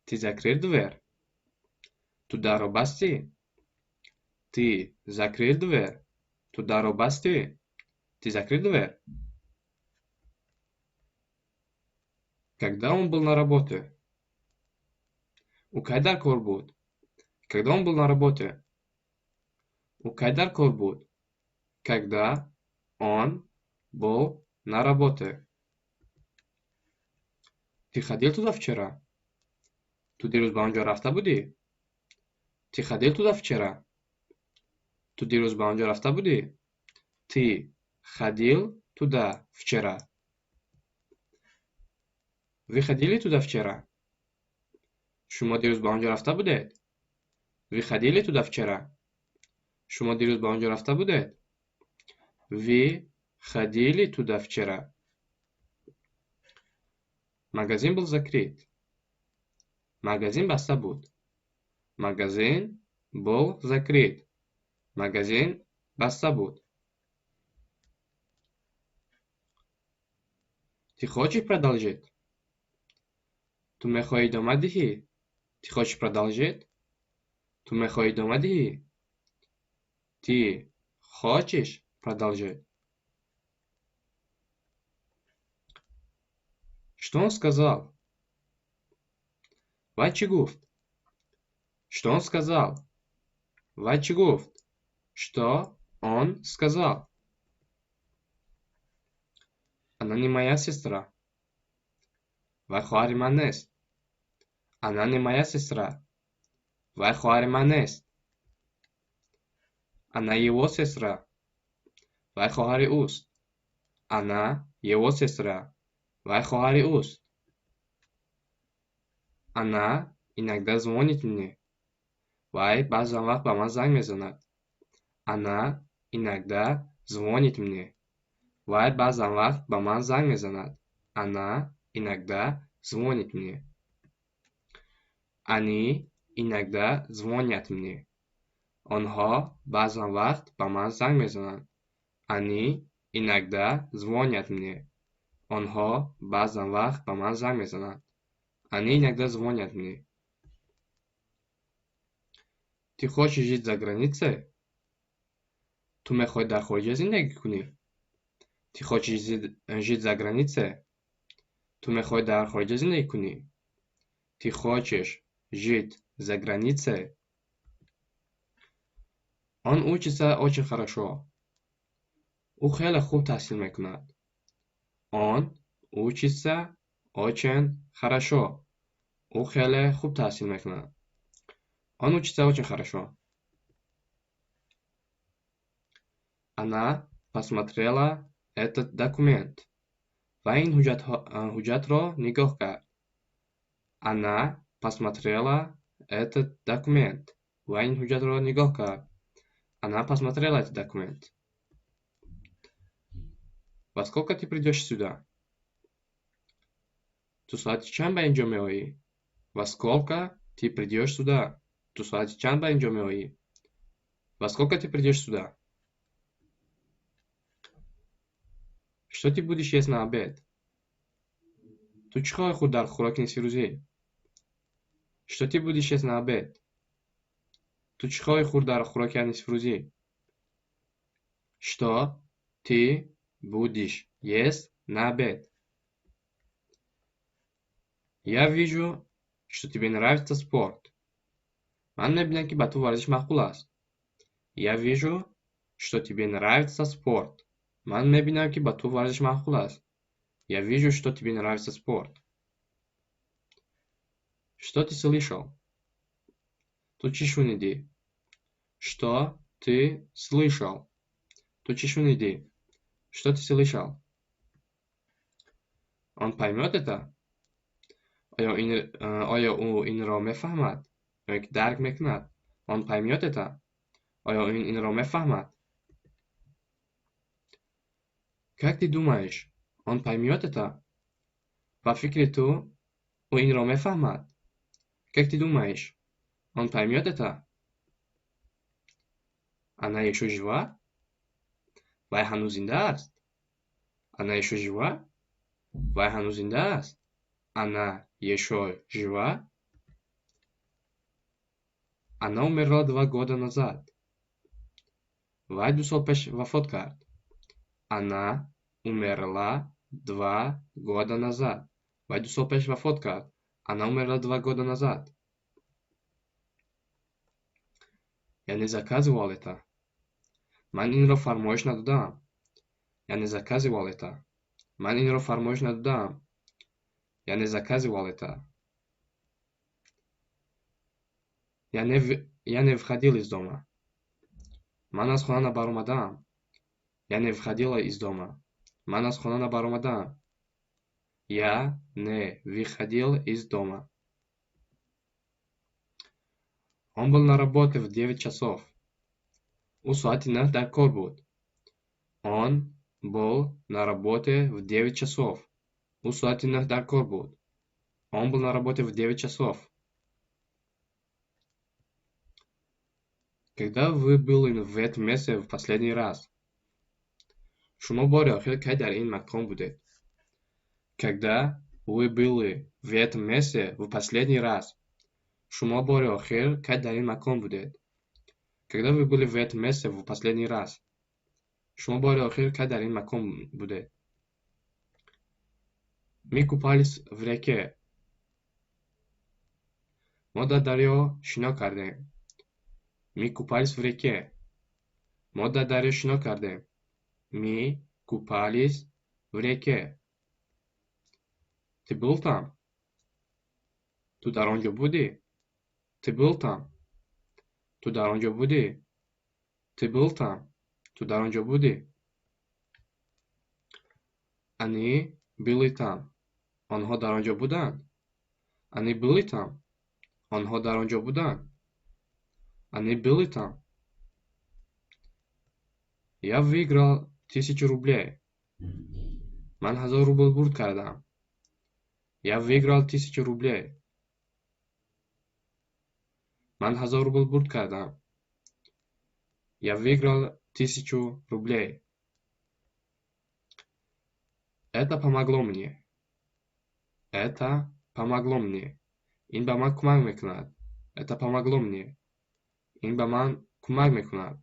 Ты закрыл дверь? Ту дарро бастӣ? Ты закрыл дверь? Ту дарро бастӣ? Ты закрыл дверь? Когда он был на работе? Ӯ кай дар кор буд? Когда он был на работе? Ӯ кай дар кор буд? Когда он был на работе? Ты ходил туда вчера? Ту дирӯз ба он ҷо рафта будӣ? Ты ходил туда вчера? Ту дирӯз ба он ҷо рафта будӣ? Ты ходил туда вчера? Вы ходили туда вчера? Шумо дирӯз ба он ҷо рафта будед? Вы ходили туда вчера? Шумо дирӯз ба он ҷо рафта будед? Вы ходили туда вчера? Магазин был закрыт. Магазин баста буд. Магазин был закрыт. Магазин баста буд. Ты хочешь продолжить? Ту мехоҳӣ идома диҳӣ? Ты хочешь продолжить? Ту мехоҳӣ идома диҳӣ? Ты хочешь продолжить? Что он сказал? Вай чӣ гуфт? Что он сказал? Вай чӣ гуфт? Что он сказал? Она не моя сестра. Вай хоҳари ман нест. Она не моя сестра. Вай хоҳари ман нест. Она его сестра. Вай хоҳари ӯст. Она его сестра. Вай хоҳари ӯст. Она иногда звонит мне. Вай баъзан вақт ба ман занг мезанад. Она иногда звонит мне. Вай баъзан вақт ба ман занг мезанад. Она иногда звонит мне. Они иногда звонят мне. Онҳо баъзан вақт ба ман занг мезананд. Они иногда звонят мне. Онҳо баъзан вақт ба ман занг мезананд. Они иногда звонят мне. Ты хочешь жить за границей? Ту мехоҳӣ дар хориҷа зиндагӣ кунӣ? Ты хочешь жить за границей? Ту мехоҳӣ дар хориҷа зиндагӣ кунӣ? Ты хочешь жить за границей? Он учится очень хорошо. Ӯ хеле хуб таҳсил мекунад. Он учится очень хорошо. Ӯ хеле хуб таҳсил мекунад. Он учится очень хорошо. Она посмотрела этот документ. Ва ин ҳуҷҷатро нигоҳ кард. Она посмотрела этот документ. Ва ин ҳуҷҷатро нигоҳ кард. Она посмотрела этот документ. Во сколько ты придёшь сюда? Ту соати чанд ба ин ҷо меоӣ? Во сколько ты придёшь сюда? Ту соати чанд ба ин ҷо меоӣ? Во сколько ты придёшь сюда? Что ты будешь есть на обед? Ту чӣ хоҳӣ хӯрд дар хӯроки нисфирӯзӣ? Что ты будешь есть на обед? Ту чӣ хоҳӣ хӯрд дар хӯроки нисфирӯзӣ? Что ты будешь есть на обед? Я вижу, что тебе нравится спорт. Ман мебинам, ки ба ту варзиш маъқул аст. Я вижу, что тебе нравится спорт. Ман мебинам, ки ба ту варзиш маъқул аст. Я вижу, что тебе нравится спорт. Что ты слышал? Ту чӣ шунидӣ? Что ты слышал? Ту чӣ шунидӣ? Что ты слышал? Он поймёт это? Оё ӯ инро мефаҳмад? Ё ки дарк мекунад? Он поймёт это? Оё ӯ инро мефаҳмад? Как ты думаешь, он поймёт это? Ба фикри ту, ӯ инро мефаҳмад? Как ты думаешь, он поймёт это? Она ещё жива? Вай ҳанӯз зинда аст? Она ещё жива? Вай ҳанӯз зинда аст? Она ещё жива? Она умерла 2 года назад. Вай 2 сол пеш вафот кард. Она умерла 2 года назад. Вай 2 сол пеш вафот кард. Она умерла 2 года назад. Я не заказывал это. Ман инро фармоиш надодаам. Я не заказывал это. Ман инро фармоиш надодаам. Я не заказывал это. Я не выходил из дома. Ман аз хона набаромадаам. Я не выходила из дома. Ман аз хона набаромадаам. Я не выходил из дома. Он был на работе в 9 часов. Ӯ соати 9 дар кор буд. Он был на работе в 9 часов. Ӯ соати 9 дар кор буд. Он был на работе в 9 часов. Когда вы были в этом месте в последний раз? Шумо бори охир кай дар ин макон будед? Когда вы были в этом месте в последний раз? Шумо бори охир кай дар ин макон будед? Когда вы были в этом месте в последний раз? Шумо бори охир кай дар ин макон будед? Мы купались в реке. Мо дар дарё шино кардем. Мы купались в реке. Мо дар дарё шино кардем. Мы купались в реке. Ты был там? Ту дар он ҷо будӣ? Ты был там? Ту дар он ҷо будӣ? Ты был там? Ту дар он ҷо будӣ? Они были там. Онҳо дар он ҷо буданд. Они были там. Онҳо дар он ҷо буданд. Они были там. Я выиграл 1000 рублей. Ман 1000 рубл бурд кардам. Я выиграл 1000 рублей. Ман 1000 рубл бурд кардам. Я выиграл 1000 рублей. Это помогло мне. Это помогло мне. Ин ба ман кӯмак мекунад. Это помогло мне. Ин ба ман кӯмак мекунад.